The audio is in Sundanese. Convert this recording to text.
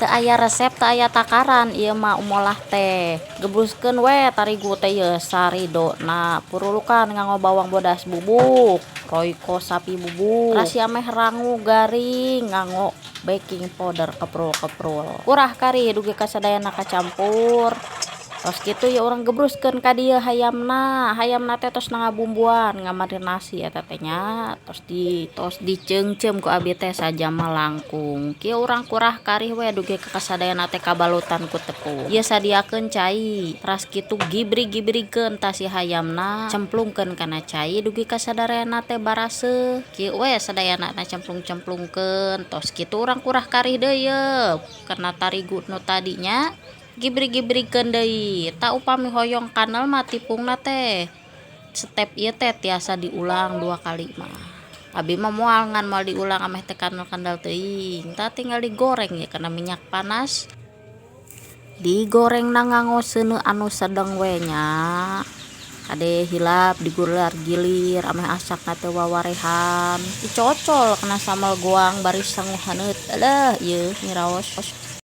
Teu aya resep, teu aya takaran ieu mah molah teh. Gebruskeun we tarigu teh yeuh saridona, purulukan nganggo bawang bodas bubuk, Royco sapi bubuk, rasi ameh rangu garing nganggo baking powder keprul-keprul. Kurah karih dugi ka sadayana kacampur. Tos kitu ye urang gebruskeun ka dieu hayamna. Hayamna teh tos ngabumbuan, ngamarinasi eta teh nya. Tos diceungceum ku abi teh sajam langkung. Kieu urang kurah karih we dugi ka kasadayana teh kabalutan ku tepung. Ieu sadiakeun cai, teras kitu gibrig-gibrigkeun tah si hayamna, cemplungkeun kana cai dugi ka sadayana teh baraseuh. Kieu we sadayana na cemplung-cemplungkeun. Tos kitu urang kurah karih deui yeuh kana tarigu nu tadi nya. Gibrig-gibrigkeun deui. Tah, upami hoyong kanel mah tipungna teh step ieu teh tiasa diulang dua kali mah. Abi mah moal, ngan moal diulang ameh teu kandel-kandel teuing. Tah, tinggal digoreng ye kana minyak panas. Digorengna nganggo seuneu anu sedeng we nya. Kade hilap digular-gilir ameh asakna teu wawarehan. Dicocol kana sambal goang bari sangu haneut. Eleuh, ieu ngiraos.